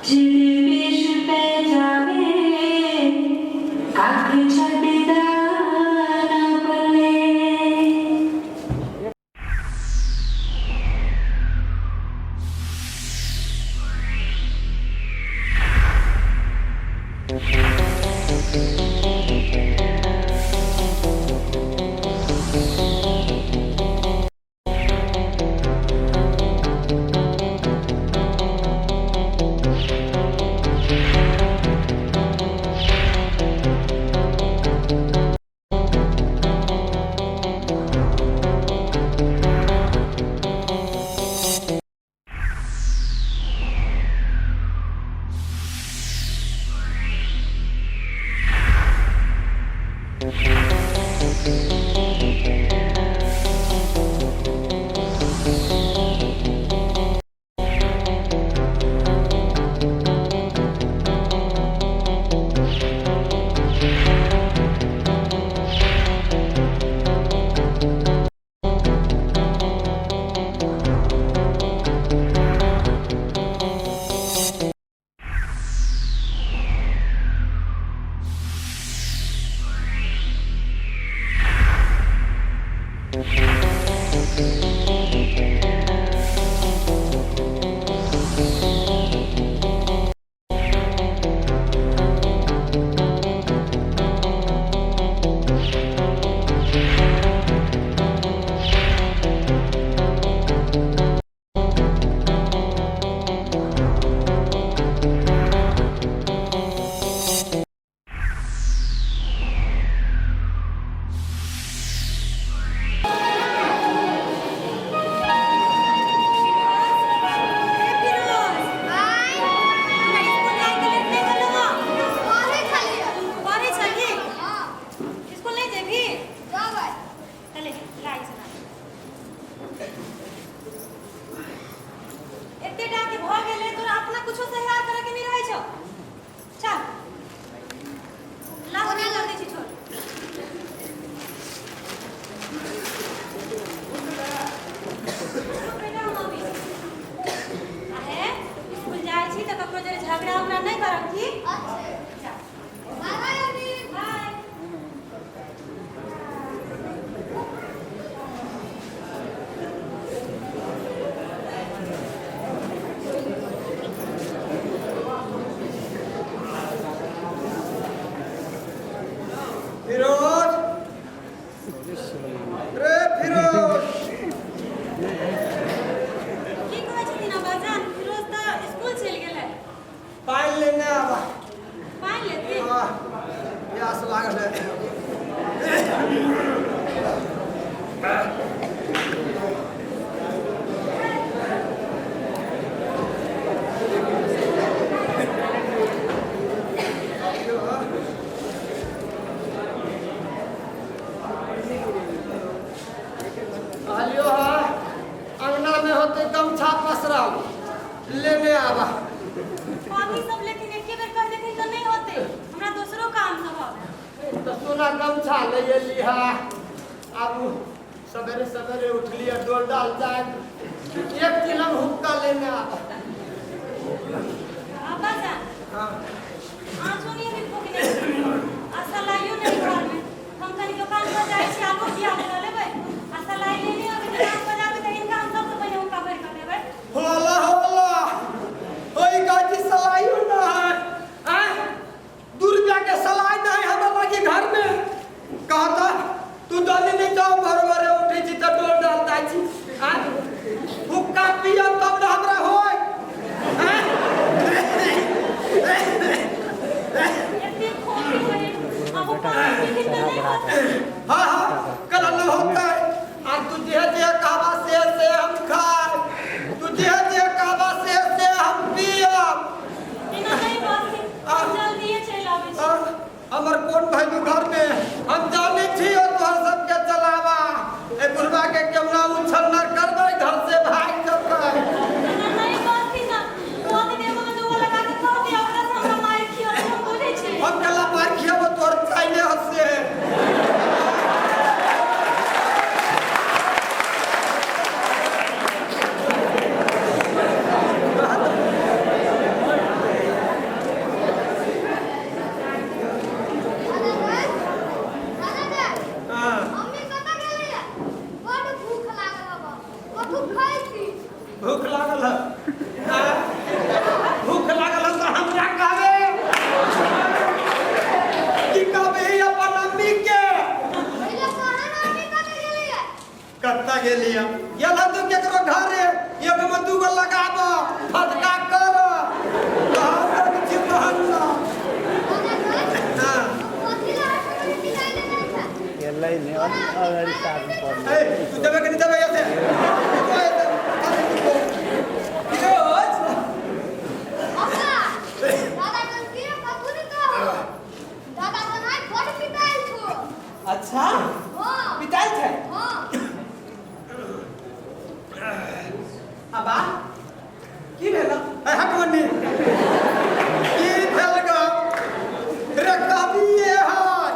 जे देवेश पे जावे कख छड्डदा ना पल्ले। एते टा के भऽ गेलै तोरा अपना कुछो सहियार करे के नहि रहै छौ। चल लास्ट में कर दै छी, छोड़। रुक बेटा, हम अबै छी। आ हे, स्कूल जाइ छी तऽ ककरो जरे झगड़ा उगड़ा नहि करब की। चल, बाय। फिरोज रे फिरोज। की कहै छथिन अब्बाजान? फिरोज तऽ स्कूल चलि गेलै। पानि लेने आबा। पानि लेथिन? आह, प्यास लागल है। कहलियो हा, अंगना में होते गमछा पसरल, लेने आबा। कथी सब लेथिन? एके बेर कह देथिन तऽ नहि होतै, हमरा दोसरो काम सब हवे। तऽ सोना गमछा ले एली हा। आबू सवेरे सवेरे उठलिए डोल डाल जाए, एक चिलम हुक्का लेने आबा। अब्बा जान। हाँ। आँचो नहीं अभी फूकने आ सलाइयो नहीं घर में। हम कनी दोकान पर जाइ छी, आलू प्याज लऽ लेबै आ सलाई लेने अबै। दोकान पर जाबै तऽ हिनका हम सबसँ पहिने हुनका भरि कऽ देबै। होला होला, ओई गाजी सलाई ना है। आय 2 रुपया के सलाई नहीं हमरा लगी घर में। कहता तू जल्दी नहीं जाओ, भर भरे उठे छी तऽ डोल डाल जाइ छी। आय हुक्का पियब तब ना हमरा होय। आय? देलिया गेल तू केकरो घरे एगो में दूगो लगाब फटका कर कहाँ तक छी बहन्ना। हाँ। ए, तू देबे कि नहीं देबे ऐसे? तू ऐसे, अरे तू बोल। फिरोज, अच्छा पिताल छै अबा की भेल? ए, हट मन्नी। की भेल ग? रे कहबिये है,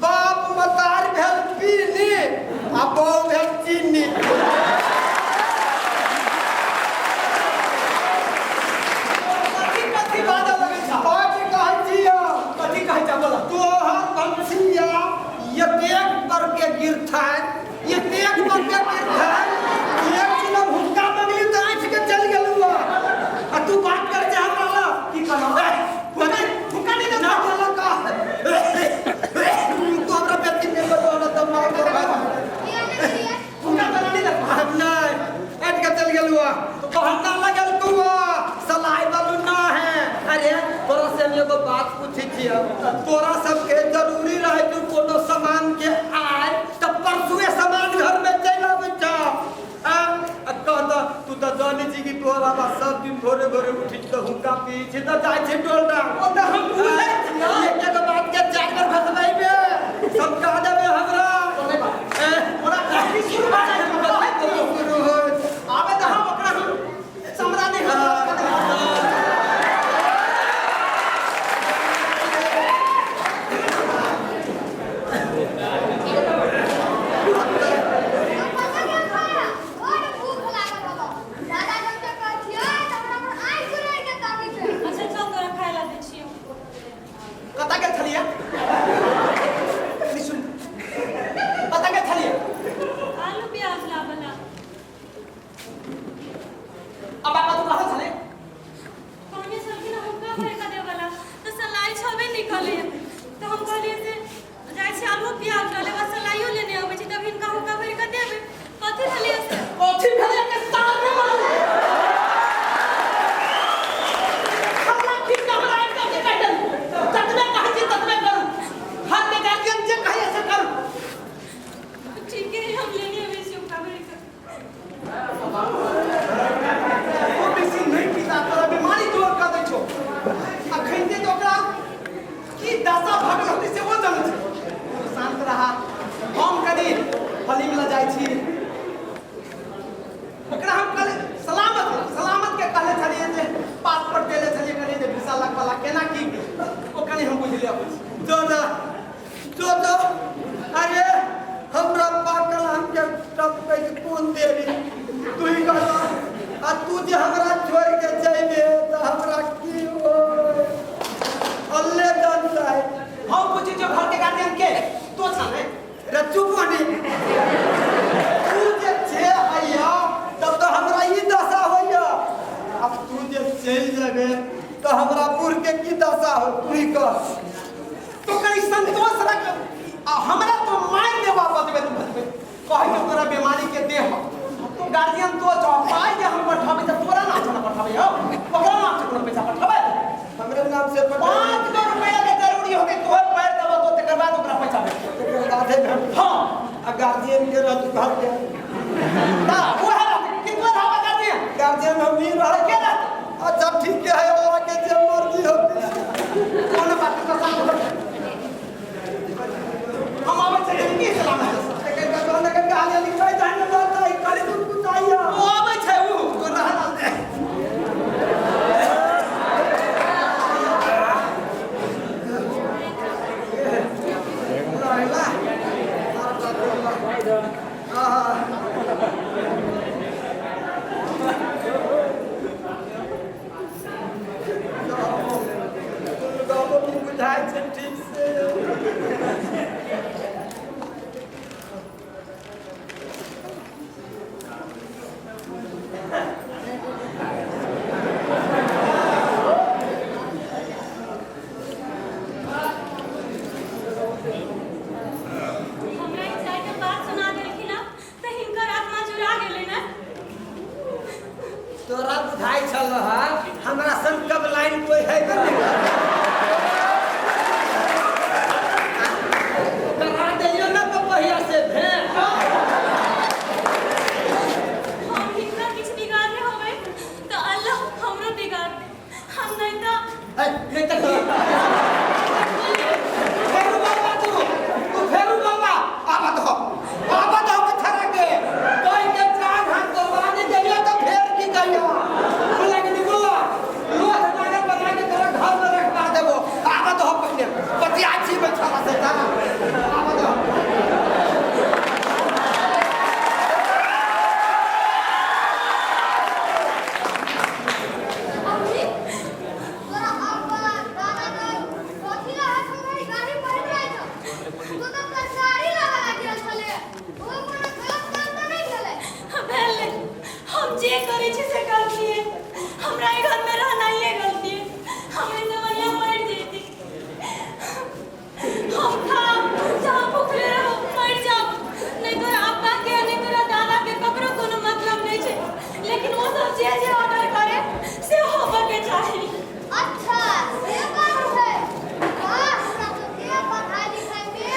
बाप मतार भेल पीनी आ बहू भेल चीनी। कथी कथी बाजऽ लगै छ? बात कहै छियौ, कथी कहै छ बोल। तोहर बंसिया एतेक बड़के गिरथान, एतेक बड़के गिरथान, एक चिलम हुक्का मंगली तऽ आँखि के चलि गेलौ। आ तू बात कर जे हमरा लग। की कहलौ? कथी? हुक्का नहि ना देलौ? देलक। तू हमरा बेटी में बतौला तऽ मार के हुक्का तोरा नहि देलकौ? नहीं, अट के चल गेलौ। तो बहाना लगल तू सलाई वालू ना है। अरे तोरा से हम एगो बात पूछै छियौ, तोरा सबके जरूरी रहे तू कोनो सामान के आय तऽ परसुए सामान घर में चलि आबै छौ। आ कह तऽ तू तऽ जानै छी कि तोरा बा सब दिन भोरे भोरे उठी तऽ हुक्का पी छी तऽ जाइ छी टोलटा। ओ तऽ हम बुझै छियौ। एक एगो बात के चारि बेर फसबैबे सब कह देबे हमरा। कोने बात ए, ओकरा कथी शुरू भऽ जाइ छै कहै छियौ। शुरू होइत। आबे तऽ हम ओकरा हम चमड़ा नहि हम अच्छा चल तोरा खाय ला दै छियौ। कतऽ गेल छलियै? कनी सुन, कतऽ गेल छलियै? आलू प्याज लाबला। अब बाबा तू कहल छलै? कहने छलखिन हुनका भरि कऽ देबला तऽ सलाई छबे नहि कलै, तऽ हम कहलियै से जाइ छी आलू प्याज लऽ लेब आ सलाइयो लेने अबै छी तब हिनका हुनका भरि कऽ देबै। कथी भेलै से? कथी भेलै के साल में मरल हमरा ठीक से हमरा आबि के कहि देलू। ततबे कहै छी ततबे करू, घर के गार्जियन जे कहैया से करू। ठीके है, हम लेने अबै छी हुनका भरि कऽ। ओ बेसी नहि पीता तोरा बीमारी जोर कऽ दै छौ। अखन जे ओकरा की दशा भऽ गेल होतै से ओ जानै छै। तू शान्त रहा, हम कनि फलीम लऽ जाइ छी। ओकरा हम कहले सलामत सलामत के कहले छलियै जे पासपोर्ट देले छलियै कनि जे वीसा लगवाला केना की ओ कनि हम बुझि अबै छी। जो ना, जो जो, अरे हमरा पाकल आम के टपकै के कोन देरी? तू ही कहला आ तू जे हमरा छोड़ के जइबे तऽ हमरा की होय अल्ले जानता है। हम पूछै छियौ घर के गार्जियन के तो छ ने? रे चुप बनी, तू जे छे हैया तब तऽ हमरा ई दशा होइया, आब तू जे चलि जेबे तऽ हमरा बूढ़ के की दशा हो तू ही कह। तो कनि संतोष रख आ हमरा तो मारि देबा बजबे बजबे कहै के तोरा बीमारी के देह तू गार्जियन तो छौ, पाइ जे हम पठाबै तऽ तोरा नाम से न पठाबै हौ, ओकरा नाम से कोनो पैसा पठाबै? हमरे नाम से पठाबै। 5 गो रुपया के जरूरी होके तोहर पैर दबा तो तकर बाद ओकरा पैसा भेटतौ। तकर बादे भेटतौ। हाँ। आ गार्जियन के रहतौ घर के ना उहे रहतै कि तू रहबा गार्जियन? गार्जियन हम ही रहै। के रहतै? अच्छा ठीक है, अल्लाह के जे मर्जी होतै। कोनो बात नहीं, शांत हो। हम आबै छी की सलामत से। एकर कतौ ने गाली लिखै जाय ने रहतै, खाली तू कुचाइया। ओ आबै छै उ तो रहल दे। रहला। आहा। गामो की बुझाइ छै ठीक से। हमरा ई चाय के बात सुना देलखिन हँ तऽ हिनकर आत्मा छल हमरा सन कब लाइन कोई है नहीं करा दियो ना पपहिया से भेंट। हम हिनका किछु बिगाड़ने होबै तऽ अल्लाह हमरो बिगाड़ दे। हम नहीं तऽ नहीं तऽ फेरू बाबा तू तू फेरू बाबा आबत हो आबत हो पत्थर के कोई के चार हाथ कुर्बानी देलियो तो फेर की कहियो बोला कि निकलो लोथ नागर बना के तोरा घर में रखवा देबो। आबत हो पहले पतिया छी बच्चा से जा आबत हो। अम्मी तोरा अब्बा दादा दादी कथी लए हमरा गाड़ी पढ़ि रहल छौ? तू तऽ तरकारी लाबऽ लागि छले। ओ कोनो गलत काम तऽ नहि भेलै? भेल हम जे करै छी से गलती है। हमरा एहि घर में रहनाइए गलती है। हम एहिसँ बढ़िआँ मरि जैती। हम खाब जहाँ भूखले रहब मरि जाब। नहि तोरा अब्बा के नहि तोरा दादा के ककरो कोनो मतलब नहि छै, लेकिन ओ सब जे जे ऑर्डर करे से होबऽ के चाही। अच्छा से बात छै। वाह हमरा सबके पढ़ाइ लिखाइमे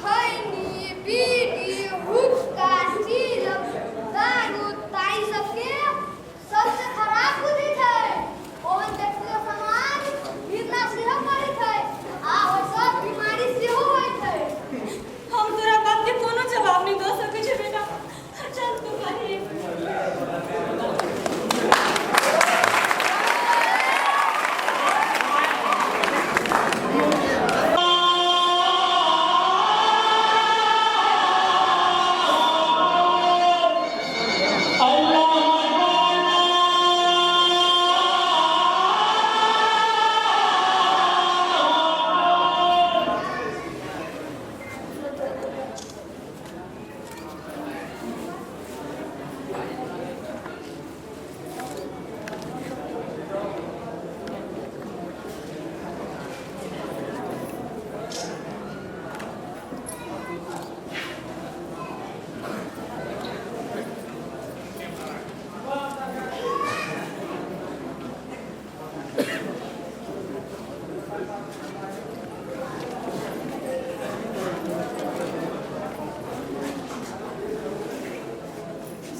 खैनी बीड़ी हुक्का चिलम दारू ताई सबके सबसे खराब बुद्धि छै। ओहन देखलो समाज घृणा सेहो करै छै आ ओहिसँ बीमारी सेहो होइ छै। हम तोरा बात के कोनो जवाब नहि दऽ सकै छी बेटा। चल तू कही।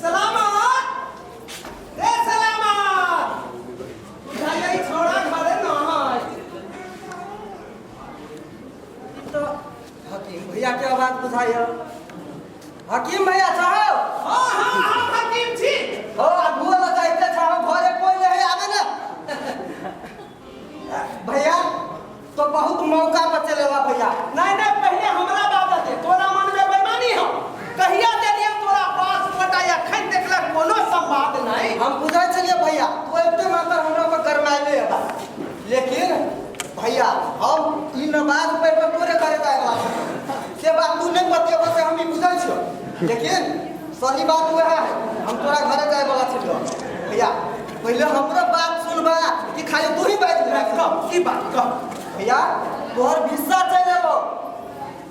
सलामत रे सलामत बुझाइए छोड़ा घरे न है। ई तो हकीम भैया के आवाज बुझाइए। हकीम भैया चाहो? हाँ हाँ हम हकीम छी। हो आगू लगाइते चाहो घरे कोई नहीं आवे ना। भैया तो बहुत मौका पर चलेला भैया। नहीं नहीं पहले हमरा बात दे तोरा मन में बेईमानी हो। कहिया देलिए तोरा पासपोर्ट आ अखन देखला कोनो संवाद नहीं। हम बुझै छलियै भैया तू एते मात्र हमरा पर गरमाइले हेबा, लेकिन भैया हम ई नमाज पढ़ि कऽ तोरे घरे जाय वाला छी से बात तू नहीं बतियेबो से हम ई बुझै छियौ, लेकिन सही बात वएह है हम तोरा घरे जाय वाला छियौ। भैया पहले हमरो बात सुनबा कि खाली तू ही बाजि कह की बात कह। भैया तोहर भिस्सा चलि एलौ,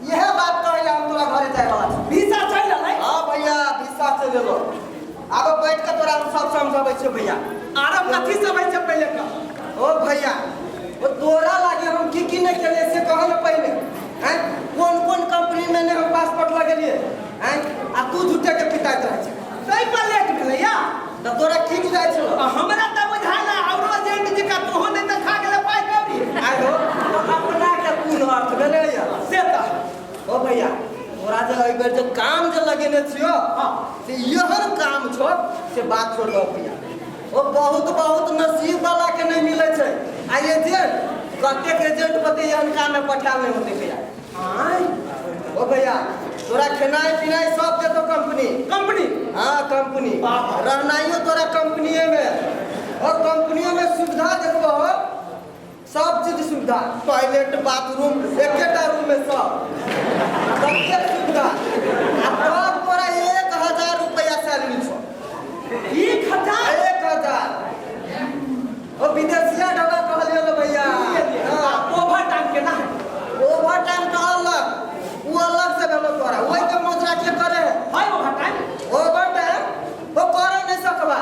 इएह बात कहै लए हम तोरा घरे जाय वाला छी। भिस्सा चलि एलै? हाँ भैया भिस्सा चलि एलौ। आब बैठ के तोरा हम सब समझाबै छियौ भैया। आरो कथी सब होइ छै पहिले कह। ओ भैया ओ तोरा लागे हम की की नहीं केलियै से कह ने पहिले। हैं कोन कोन कंपनी में ने हम पासपोर्ट लगेलियै हैं आ तू झूठे के पिटाइत रहै छै। तै पर लेट भेलै या तऽ तोरा की बुझाइ छौ? हमरा तऽ बुझाइला औरो एजेंट जी का तोहो नहि तऽ खा गेलै पाइ कौड़ी। आइ हो तऽ अपना के कोन अर्थ भेलै या से तऽ। ओ भैया तोरा जे एहि बेर जे काम जे लगेने छियौ से एहन काम छौ से बात छोड़ दो भैया। ओ बहुत बहुत नसीब वाला के नहीं मिलै छै। आ एजेंट कतेक एजेंट बते एहन काम में पठायल नहीं होते भैया। आँय ओ भैया तोरा खेनाइ पिनाइ सब देतो कंपनी। कंपनी? हाँ कंपनी। रहनाइयो तोरा कंपनीये में और कंपनियों में सुविधा देखबो सब चीज सुविधा, टॉयलेट बाथरूम एकेटा रूम में सब सबके सुविधा। आ तब तोरा 1000 रुपया सैलरी छौ। 1000? 1000। ओ विदेशिया ढाबा कहलियो ने भैया। हाँ। ओवर टाइम केना है? ओवर टाइम तऽ अलग, उ अलग से भेलो तोरा। ओहि के मजरा के करे है? है ओवर टाइम? ओवर टाइम ओ करे नहीं सकबा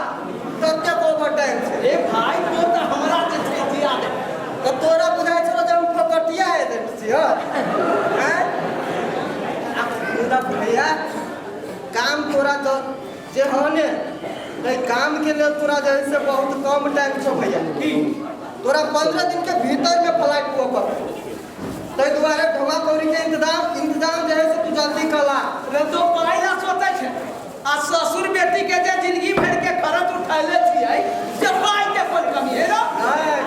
ततेक ओवर टाइम छै। हे भाई तो तऽ हमरा जे छै जिया दे। तऽ तोरा बुझाइ छलो जे हम फकटिया एजेंट छियै? आँय? आ मुदा भैया काम तोरा जे हो ने ताहि काम के लेल तोरा जे है से बहुत कम टाइम छौ भैया। की तोरा 15 दिन के भीतर में फ्लाइट हुआ पड़तौ, ताहि दुआरे ढोआ कौड़ी के इंतजाम इंतजाम जे है से तू जल्दी कला। रे तो पाइ ला सोचै छै आ ससुर बेटी के जे जिंदगी भर के खर्च उठैले छियै से पाइ के कोन कमी है रो? नहीं,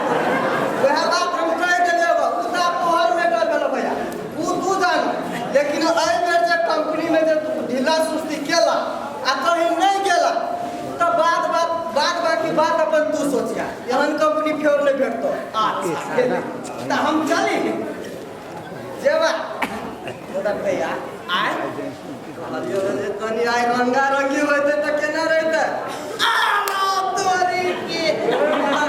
वएह बात हम कहि देलियै बा, उ तऽ आब तोहर मैटर भेलो भैया, उ तू जान। लेकिन एहि बेर जे कंपनी में जे तू ढीला सुस्ती केला आ कहीं नहीं गेला तऽ बाद बात बाद बाकी बात अपन तू सोचिया, एहन कंपनी फेर नहीं भेटतो। अच्छा तऽ हम चली जेबा मुदा भैया आय कहलियो जे कनि आइ रंगा रंगी होइतै तऽ केना रहितै? आलो तोरी के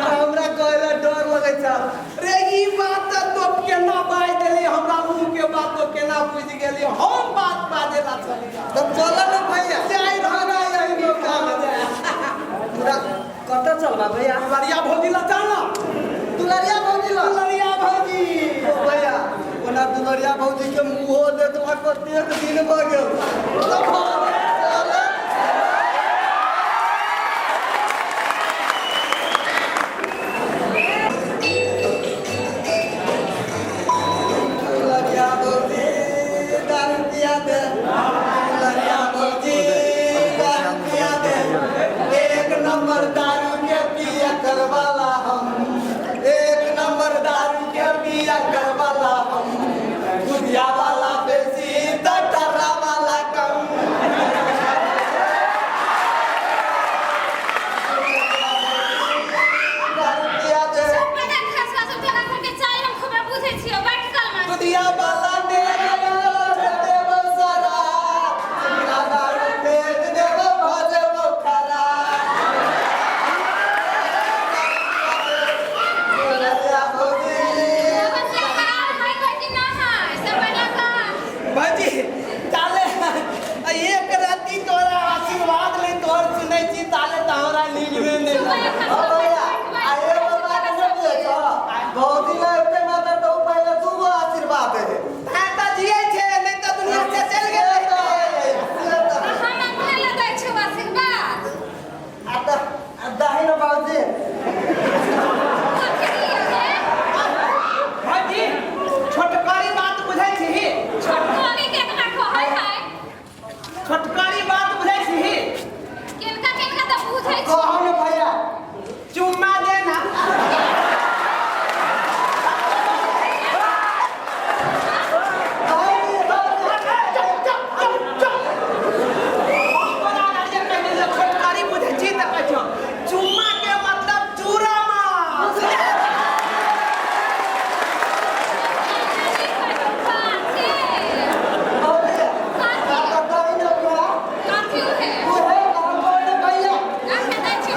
हमरा कहै लए डर लगै छै। रे ई बात तऽ तो केना बाजि देली, हमरा मुँह के बात तो केना बुझि गेली, हम बात बाजे ला चली। तऽ चल ने भैया, जाय रहना यही मौका में जाय। पूरा कतऽ चलबा भैया? दुलरिया भौजी ला चल ना। दुलरिया भौजी ला? दुलरिया भौजी। ओ भैया ओना दुलरिया भौजी के मुँहो देखला कतेक दिन भऽ गेल। दुलरिया भौजी दारू पिया दे, दुलरिया भौजी दारू पिया दे, एक नंबर दारू के पिया करवाला हम, एक नंबर दारू के पिया करवाला हम, गुड़िया वाला बेसी टटरा वाला कम। दारू पिया दे। सब पता खसवा सब तोरा सबके चाय हम खूबे बुझै छियौ, बैठ कल में। दुनिया वाला दे देबो सारा, दारू फेंक देबो भजबो खरा। दुलरिया भौजी। तोहर से खराब है कोई कि ना है, सब बढ़िया कर। भौजी ताले एक राति तोरा आशीर्वाद ले तोहर सुनै छी ताले तऽ हमरा नींदवे नहि सुबह लागल। ओ भैया, आ एगो बात नहि बुझै छौ? भौजी लए एते मात्र तऽ उ पहिले दूगो आशीर्वाद दे है। तैं तऽ जियै छै, नहि तऽ दुनिया से चलि गेल रहितै। हम अपने लए दै छियौ आशीर्वाद। आ तऽ आ दही ने भौजी। कथी दियौ रे? भौजी छोटकारी बात बुझै छिही? छोटकरी केकरा कहै है? छोटकारी बात बुझै छिही? किनका किनका तऽ बुझै छी। कहू ने भैया। चुम्मा दे ना। दही, दही। चुप चुप चुप चुप। हम तोरा गार्जियन कहि देलियौ छोटकारी बुझै छी तऽ कहै छौ चुम्मा के मतलब चूड़ा माछ। कथी? भौजी, आ तऽ दही ने भैया। कथी है? तू है नाम कहू ने भैया। रखे दै छी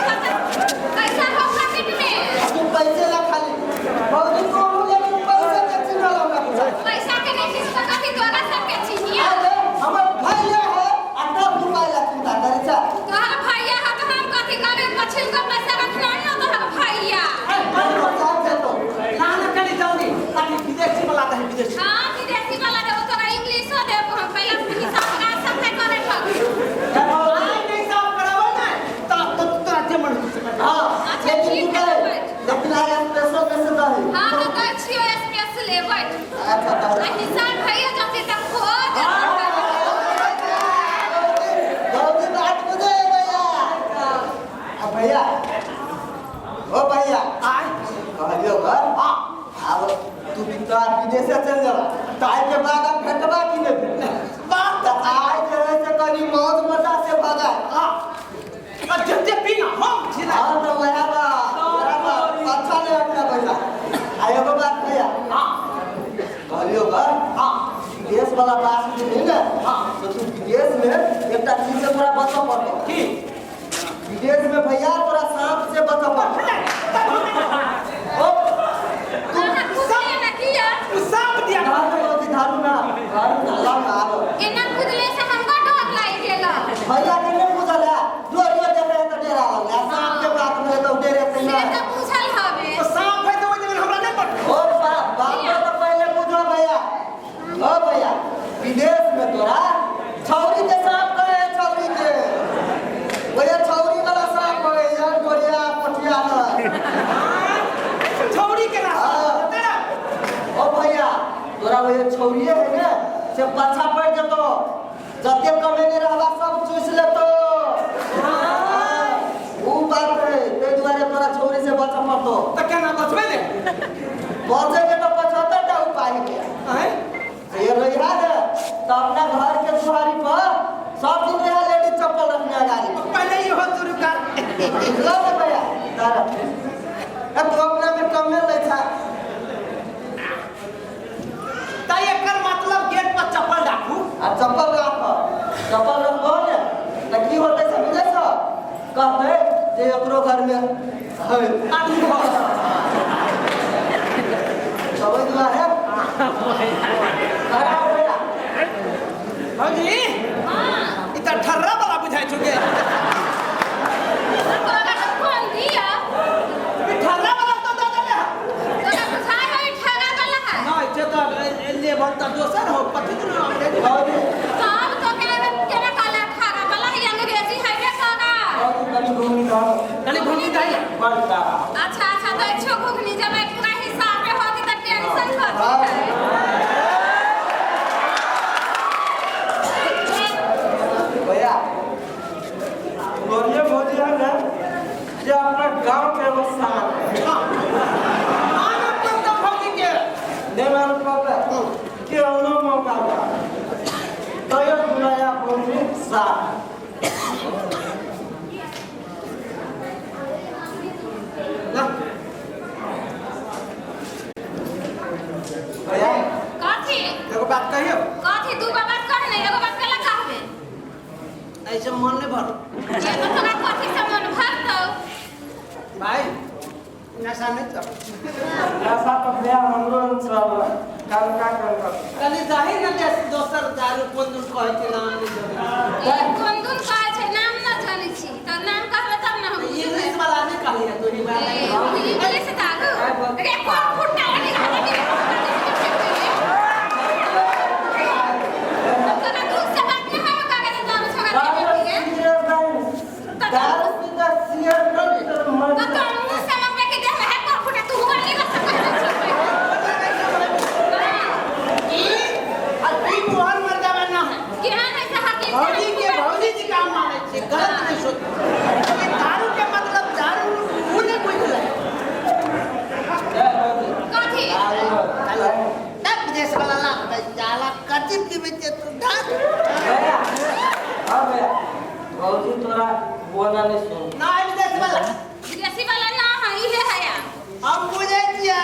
पैसा हो पॉकेट में। तू पैसे ला खाली। भौजी कहू लेकिन पैसे के चिन्हल हमरा बुझाइ। पैसा के नहीं चिन्ह तऽ कथी तोरा सबके चिन्हिया? अरे हमर भैया है आ तब तू पाइ ला चिंता करै छ। तोहर भैया है तऽ हम कथी करबै? पछिल के पैसा रखना नहीं तोहर भैया। ना ना कनि जल्दी ताकि विदेशी वाला दही विदेशी। हाँ विदेशी वाला देबो तोरा, इंग्लिशो देबो हम। पहिले हिसाब किताब सब नहीं करे ठक। आइ नहि साफ कराबो ने तऽ तोरा जे मन होइ से कर। हाँ, अच्छा, लेकिन ठीक तू है, कहे, बैठ। लेकिन आज स्पेशल में से दही। हाँ तऽ दै छियौ स्पेशल बैठ। अच्छा आ दही। हिसाब भैया जल्दी तऽ खो देबो। भौजी बात बुझे भैया। आ भैया, ओ भैया, आइ कहलियौ बा, हाँ आब तू तोरा विदेशे चलि जेबा, ताहि के बाद अब भेटबा की नहि भेटबा? बात तऽ आइ जे है से कनि मौज मजा से भगाय। हाँ आ जते पीना हम छिला। हाँ तऽ वएह बात, वएह बात, अच्छा नहि अपना भैया। आ एगो बात भैया, हाँ कहलियौ बा, हाँ विदेश वाला बात जे है ने, हाँ। तो तू विदेश में एकटा चीज से तोरा बचऽ पड़तौ। की? विदेश में भैया तोरा सांप से बचऽ पड़तौ। ओ अहाँ खुदले ना किया? तू सांप दिया। धारू भौजी, धारू ना, धारू ना, लाउ ना, आबो। एना खुदले से हमको डर लागि गेल। भैया के नहीं बुझल है, डोरियो देखे है तऽ डेरा लगलै, आ सांप के बात में तऽ डेरे से नहि। तऽ तोरे छौरिए है ने से पाछा पड़ जतो जते कमेने रहबा सब चूस लेतो। ऊ बात है ते दुआरे तोरा छौरी से बच पड़तो। त केना बचबै ने? बचे के तो 75 टा उपाय है। आँय? ये रहिया ने तो अपना घर के दुआरी पर सब दिन रहा लेडीज चप्पल रखने गाड़ी में। पहले ही हो शुरू कर। लो ने भैया तारा तू अपना में कमे ले था। त एकर मतलब गेट पर चप्पल राखू। आ चप्पल राख, चप्पल रखबो ने त की होतै से बुझै छ? कहतै जे एकरो घर में है आदमी हो। सब दुआरे खड़ा हो भैया। भौजी हाँ ई त ठर्रा वाला बुझाइ छौ गे। तोरा तो कोन दिया? ई ठर्रा वाला तो दऽ देले हँ। तोरा बुझाइ है ठगा वाला है? नहि से तऽ लेबल तऽ दोसर हो कथी दुनू अंग्रेजी। भौजी सब तो केना केना कहला ठगा वाला है अंग्रेजी है रे तोरा। भौजी कनी घूमी दहो। कनी घूमी दही। बड़का। अच्छा अच्छा दै छौ घुघनी जब पूरा हिसाब में होती त टेंशन कथी है? भैया गोरिये भौजी है ने जे अपना गांव के एगो शान है। मानब तऽ भौजी के। नहीं मालूम पड़ता कि औनो मौका बा तो ये बुलाया भौजी शान। ना भैया कथी एगो बात कहियौ? कथी? दू गो बात कह ने, एगो बात केला कहबे? ऐसे मन नहीं भर। ये तो तोरा कथी से मन भरतौ? भाई नशा नहीं कर। नशा तो भैया हमरो चल कल का कर कर कनी जाहि न दे दोसर दारू कोन दुन कहै छै नाम नहीं जानै। ई कोन दुन कहै छै नाम न जानै छी त नाम कहबे तब न हम बुझबै। इंग्लिश वाला नहीं कहलियै तो ई बात। ए, इंग्लिश दारू रे कोन फुट्टा लगी रहल है? तोरा दूध से बात नहीं हम करे त दारू छोड़ा के पिए। दारू पीता सियर कर तो मर। तोर मुंह से मकबे के देह में है कोन फुट्टा तू हुआ नहीं रह सकत है। ई आ ई मोहन मर्दावा ना है। केहन है से हकीम? भौजी के भौजी जी काम मानै छै गलत नहीं सोच। ये दारू के मतलब दारू ऊ नहीं बुझलै। कथी? तब विदेश वाला ला जाला कथी पीबै छै तू ढाक। भैया हाँ भैया भौजी तोरा बोला नहीं सुन। ना विदेश वाला विदेशी वाला ना है इहे है। हम बुझै छियै।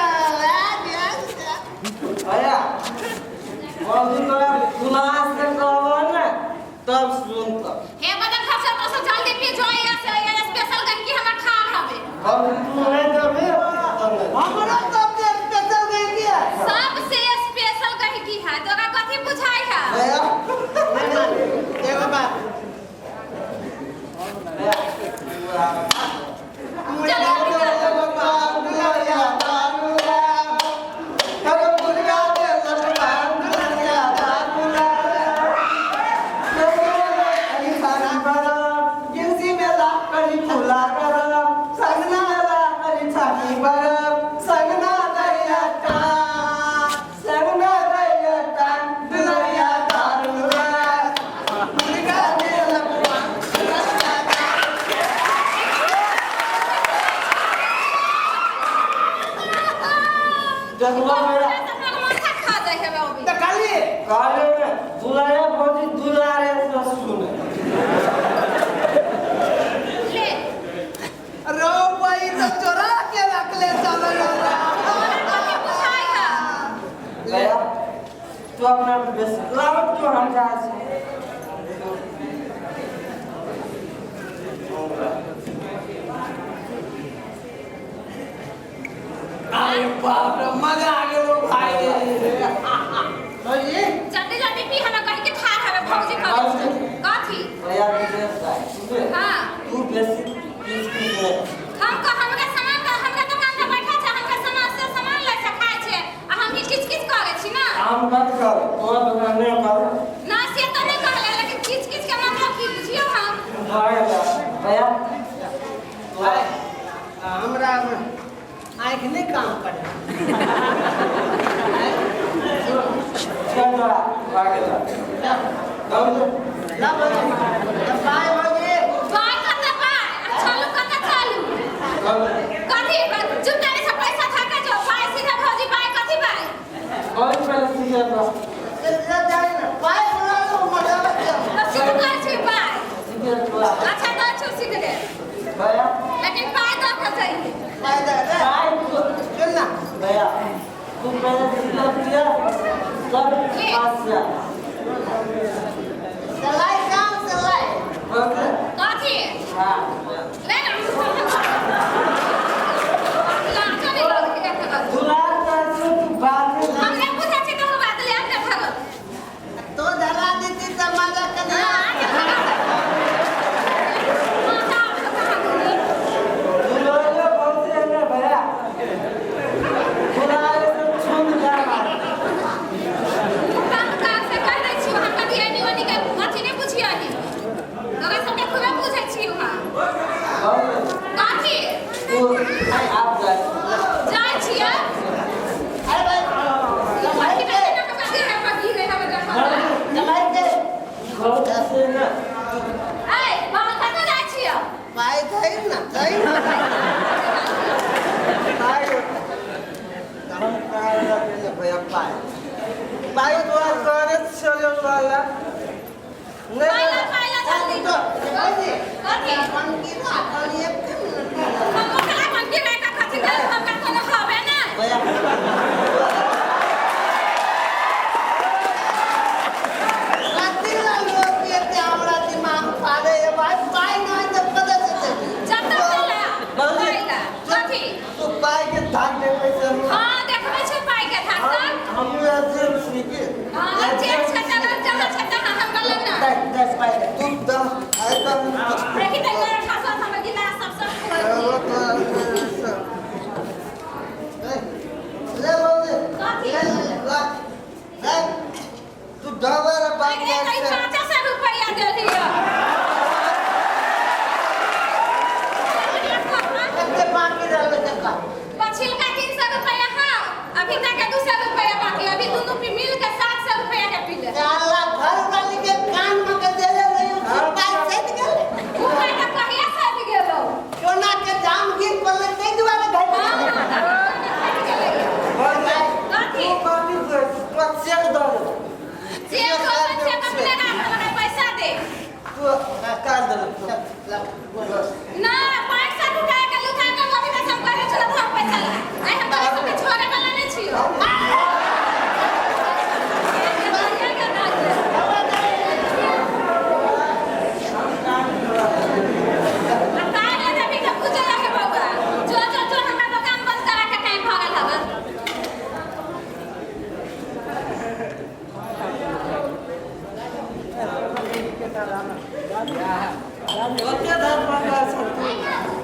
भैया भौजी तोरा खुला से कहबो ने तब सुन तो। हे बदन खर्चा तो सब जल्दी पी जो या से या स्पेशल गंकी हमर ठार हवे। भौजी तू नहीं देबे तब नहीं। हमरा सब के स्पेशल गई है। सबसे स्पेशल गंकी है तोरा कथी बुझाई है? भैया एगो बात भैया माथा खा जाय है अभी। तऽ कहलियै कहले ने दुलारे भौजी दुलारे से सुने। ले रौ बई तो चोरा के रखले चल तोरा कथी बुझाई है? भैया तू अपना बेस लावत क्यों हम जा छी? अरे बाप रे मजा आ गेलो भाई। भौजी जल्दी जल्दी पी हमरा कहि के ठार हवे भौजी कहै कथी? भैया तू बेस जाय सुने। हां तू बेसी किस किस ने हम को हमरा सामान का हमरा दुकान पर बैठा छै हमरा सामान से सामान लै छै खाइ छै आ हम ही किच किच करै छी ना। हम कत कर तोरा दुकान नहीं कर ना से तो नहीं कहले लेकिन किच किच के मतलब की बुझियो हम। भैया भाई हमरा आँखि नहीं काम करे। चल आ गेल। ला भौजी, बाय भौजी। बाय कत बाय, आ चालू कत चालू। कथी चुपचाप से पैसा खा के जो बाय सीधा भौजी बाय कथी बाय? कौन पहले सीखे तो जाए ना बाय बोला लो मजा लग। तो शुरू कर छी बाय। सीखे तो अच्छा तो छो सीख ले। भैया लेकिन पाय दो के चाहिए। बाय दे दे। बाय चल ना भैया तू पहले सीख लिया सब पास। सलाई काम सलाई। ओके। कथी? हां। ले ना। लाचा नहीं लग के थकल। दुलार का तू बाद में हमने पूछा छी तो बात ले आके थकल। तो धरा देती तो मजा कन्या। दुलार बहुत है ना भैया। दुलार से छूट जा। काम काज से कह दै छी हम कभी एनी ओनी के अथी नहीं पूछियनी। ओकरा सबके खूबे पूछै छी वहाँ। कथी? तू आप जा। जाइ छियै? अरे भाई कथी के ना कथी है पगी है हम देखो। जमाई के बहुत से ना। ए, बाबा कतऽ जाइ छियै? बाय धैर ना धैर ना। बाय हम काय लगे भैया पाय पाय दुआ करे चले वाला नहीं। पाइला पाइला जल्दी। तो भौजी कथी? अपन की ना अपन एक मिनट। हम ओकरा मन के का कथी दे हमरा कोनो हवे ना। भैया राति ला लोग के हमरा दिमाग फाड़े है भाई पाय नहीं तो पता चलते। जब तक चला। बाबूजी। पाइला। कथी? तू पाय के धान दे पैसे। हां देखबै छै पाइ के थाक त। हम जेब सीखे। हां चेक छै चल चल छै त हम गलन ना। दस दस पाय तू दस आए तो देखी त गोर खासा हमर गिलास सब सब खोल। ले भौजी। कथी? ले ले तू डबर बात अरे कई कर। 500 रुपया देलियो। कते बाकी रहलो तका? पछिलका 300 रुपया। हाँ अभी तक के 200 रुपया बाकी, अभी दोनों पी मिल के 700 रुपया के पी ले। साला घर वाली के कान में के देले रही पाय सेट गेले। उ पाइ त कहिया सध गेलो? सोना के जाम गिर पड़ले तै दुआरे घट हाँ, गेलै। घटि गेलै। कथी? तू कथी तू चेक दे। जे कहबै से अपने राख, हमरा पैसा दे। तू काट दे। ना 500 लुटा के लुटा के अभी तक हम कहै छलो हम पैसा ला। आइ हम तोरा सबके छोड़े वाला नहि छियो। आ ताइ ले जेबही तऽ पूजे लगे बौआ। जो जो जो हमरा दोकान बंद करा के टाइम भऽ गेल हवे। कते धान मंगा छ तू?